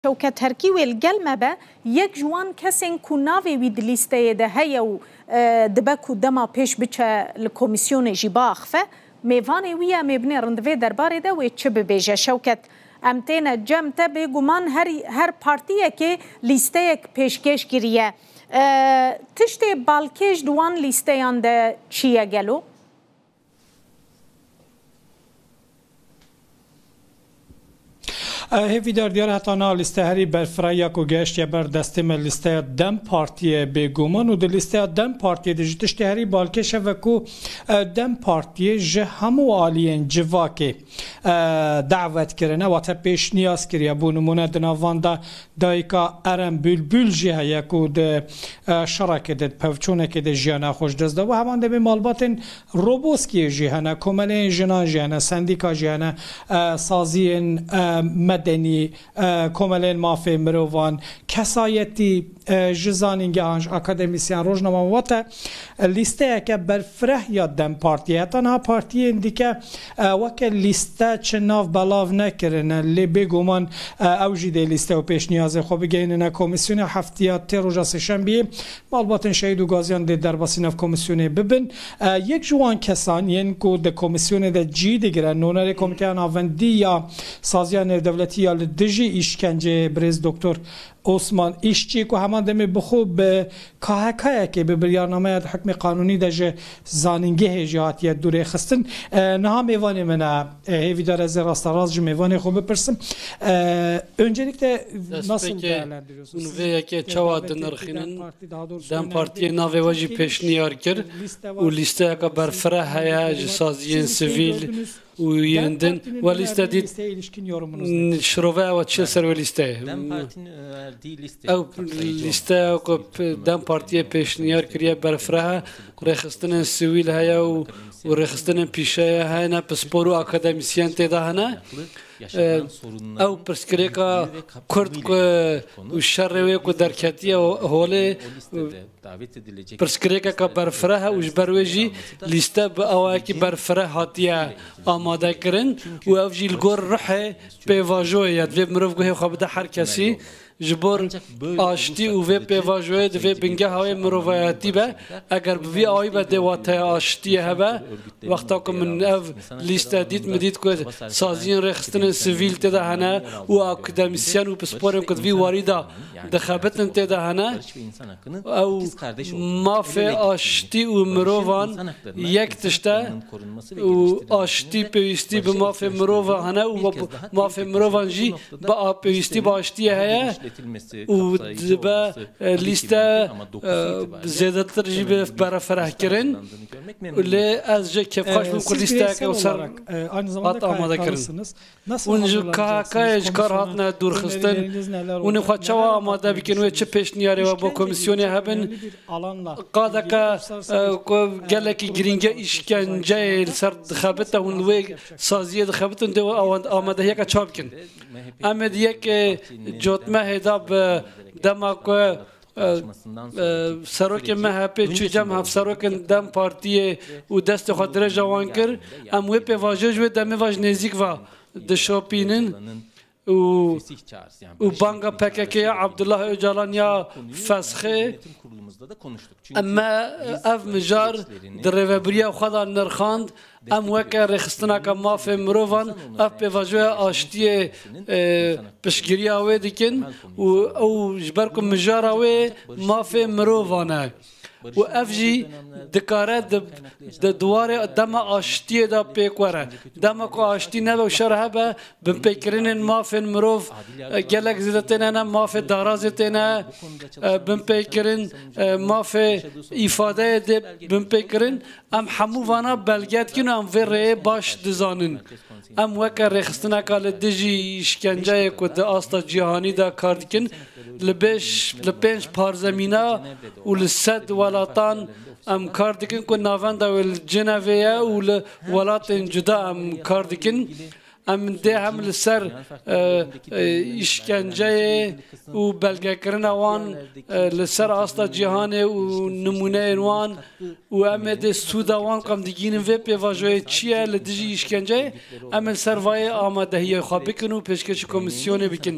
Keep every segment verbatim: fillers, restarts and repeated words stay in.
Şewket Herkî wê li gel me be, yek ji wan kesên ku navê wî di lîsteyê de heye û, e, dibe ku dema pêş biçe li komîsyonê jî biaxife, mêvanê wî ye, em ê binêrin di vê derbarê de wê çi bibêje. Şewket, em têne cem te, bêguman her, her partiyekê lîsteyek pêşkêş kiriye. E, tiştê balkêş di wan lîsteyan de çi ye gelo? Hêvîdar, diyar heta niha lîste herî berfireh ya ku gehiştiye ber destê me lîsteya DEM Partiyê bêguman û di lîsteya DEM Partiyê de jî tiştê herî balkêş e, veku, e, DEM Partiyê ji hemû aliyên civakê, e, dawet kirine, wate pêşniyaz kiriye. Bo nimûne di nav van de dayika Eren Bülbül jî heye ku di, e, şerekê de, di pevçûnekê de jiyana xwe ji dest da. Û heman demê malbatên Roboskiyê jî hene, komeleyên jinan jî hene, sendîka jî hene, e, saziyên, e, medenî, e, komeleyên mafê mirovan, kesayetî, e, ji zanîngehan, ji akademîsyen, rojnamevan, wate, e, lîsteyeke berfireh ya DEM Partiyê. Heta niha partiyên dike, e, weke lîste çi nav belav nekirine, lê bêguman, e, ew jî dê lîste û pêşniyazê xwe bigehînine komîsyonê. Heftiya tê roja sêşembiyê malbatên şehîd û gaziyan dê derbasî nav komîsyonê bibin. E, yek ji wan kesan yên ku di komîsyonê de cî digire, nûnerê Komîteya Navendî ya Saziya Nêvdewletî ya li dijî îşkenceyê, birêz Doktor Osman Îşçî, ku heman demê bi xwe bi KHK'yekê, bi biryarnameya di hukmê qanûnî de ji zanîngehê jî hatiye dûrêxistin. E, niha mêvanê min e, e, hêvîdar ez ê rasterast ji mêvanê xwe bipirsim. E, öncelikle nasıl Destpêkê değerlendiriyorsunuz? Hûn vê yekê çawa dinirxînin? DEM Partiyê navê we jî pêşniyar kir û lîsteyeke berfireh heye ji saziyên sivîl û yên din. We lîste dît, şirove ew çi ser wê lîsteyê? Ew lîste ku DEM Partiyê pêşniyar kiriye berfireh e, rêxistinên sivîl heye û, û rêxistinên pîşeye hene, pispor û akademîsyen tê de hene. E, ew pirsgirêka Kurd ku û şerê wê ku derketiye holê, pirsgirêkeke berfireh e û ji ber wê jî lîste bi awayekî berfireh hatiye amade kirin û ev jî li gor ruhê pêvajoyê ye. Divê mirov guhê xwe bide her kesî. Ji bo aştî û vê pêvajoyê divê bingeha wê mirovayetî be. Eger bi vî awî be dê wateya aştiyê hebe. Wexta ku min ev lîste dît, min dît ku saziyên rêxistinên sivîl tê de hene û akademîsyen û pisporên ku di vî warî de dixebitin tê de hene. Ew mafê aştî û mirovan yek tişt e û aştî pêwîstî bi mafê mirovan hene û mafê mirovan jî bi a-, pêwîstî bi aştiyê heye û dibe, e, lîste, e, zêdetir jî bi berefirehkirin. Lê ez jî kêfxweş bûm ku lîsteyeke wisa hat amade kirin. Hûn ji KHK'yê ji kar hatine dûrxistin. Hûn ê xwe çawa amade bikin wê çi pêşniyarê we bo komîsyonê hebin? Qadeke, e, ku gelekî girîng e, îşkenceyê li ser dixebite, hûn wê saziyê dixebitin, dê amadehiyeke çawa bikin? Em ê di yek, e, cotmehê de bi dema ku, e, e, serokê MHP'ê çû cem hevserokên DEM Partiyê û destê xwe dirêja wan kir, em wê pêvajoyê ji wê demê ve ji nêzîk ve dişopînin û, û banga PKK'ê ya Abdullah Ocalan ya fesxê, em me ev mijar di rêvebiriya xwe de nirxand. Em weke rêxistineke mafê mirovan ev pêvajoya aştiyê, e, piştgiriya wê dikin û ew ji ber ku mijara wê mafê mirovan e. Û ev jî dikare di, di diwarê dema aştiyê de pêk were. Dema ku aştî nebe û şer hebe, binpêkirinên mafên mirov, e, gelek zêde têne ne, mafê darazê têne, e, binpêkirin, e, mafê îfadeyê dê binpêkirin. Em hemû vana belge dikin û em vê rêyê baş dizanin. Em weke rêxistineka li dijî îşkenceyê ku di asta cîhanî de kar dikin, li bêş, li pênc parzemîna û li sed welatan em kar dikin ku navenda wê li Cinevê ye û li welatên cuda em kar dikin. Em dê hem li ser, e, e, îşkenceyê û belgekirina wan, e, li ser asta cîhanê û nimûneyên wan û em ê dê sûda wan ku em digihînin vê pêvajoyê çi ye li dijî îşkenceyê, em ê li ser vayê amadehiyê xwe bikin û pêşkêşî komîsyonê bikin.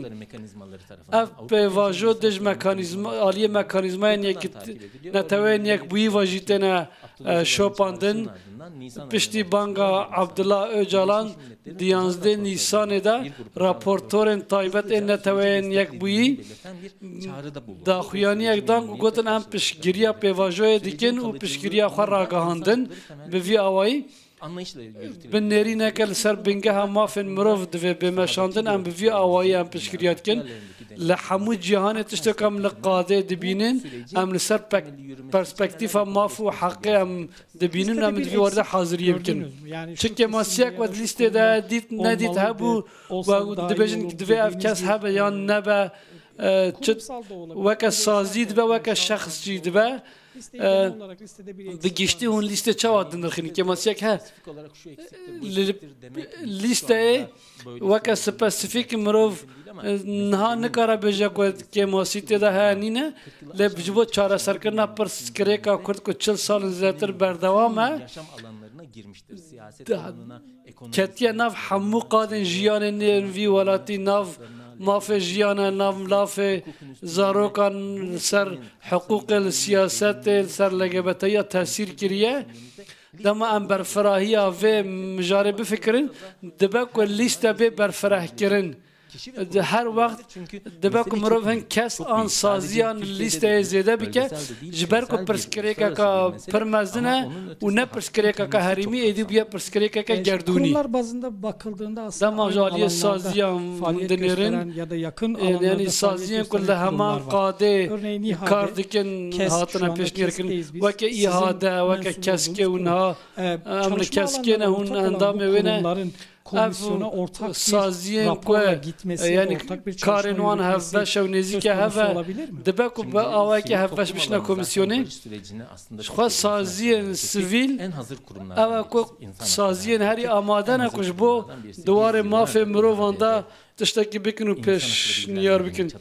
Ev pêvajo dij mekanîzma, aliyê mekanîzmayên yekit-, neteweyên yekbûyî ve jî têne, e, şopandin. Piştî banga Abdullah Ocalan di yanzdeh Nîsanê de raportorên taybet ên neteweyên yekbûyî daxuyaniyek dan ku gotin, em piştgiriya pêvajoyê dikin û piştgiriya xwe ragihandin. Bi vî awayî bi nêrîneke li ser bingeha mafên mirov divê bê meşandin, em bi vî awayî em piştgiriya dikin. Li hemû cîhanê tiştek em li qadê dibînin, em li ser pek-, perspektîfa maf û heqê em dibînin, em di vî werde haziriyê bikin. Çi kêmasiyek we di lîstê de dît nedît hebû, we dibêjin divê ev kes hebe yan nebe, e, çi weke sazî dibe, weke şexs jî dibe. E, bi giştî hûn lîstê çawa dinirxînin? Kêmasiyek he. Li lîsteyê weke spesîfîk mirov, e, niha nikare bêje ku kêmasî tê de heye nîne, lê ji bo çareserkirina pirsgirêka Kurd ku çil sal in zêdetir berdewam e, ketiye nav hemû qadên jiyanê yên vî welatî, nav mafê jiyana, nav mafê zarokan, li ser hiqûqê, li siyasetê, li ser L G B T ya tesîr kiriye. Dema em berfirahiya vê mijarê bifikirin, dibe ku lîste bê berfirehkirin. Di her wext dibe ku mirov hin kes an saziyan li lîsteyê zêde bike, ji ber ku pirsgirêkeke pir mezin e û ne pirsgirêkeke herêmî, êdî bûye pirsgirêkeke gerdûnî. Dema ji aliyê saziyan dinêrin, ê, yanî saziyên ku li heman qadê kar dikin hatine pêşniyarkirin, weke îhade, weke keskê û niha, em li keskê ne, hûn endamê wê ne. Ev saziyên ku, e, yanî karên wan hevbeş e û nêzîke hev e, dibe ku bi awayekî hevbeş bişine komîsyonê. Ji xwe saziyên sivîl, ew e ku saziyên herî amade ne ku ji bo di warê mafê mirovan de tiştekî bikin û pêşniyar bikin.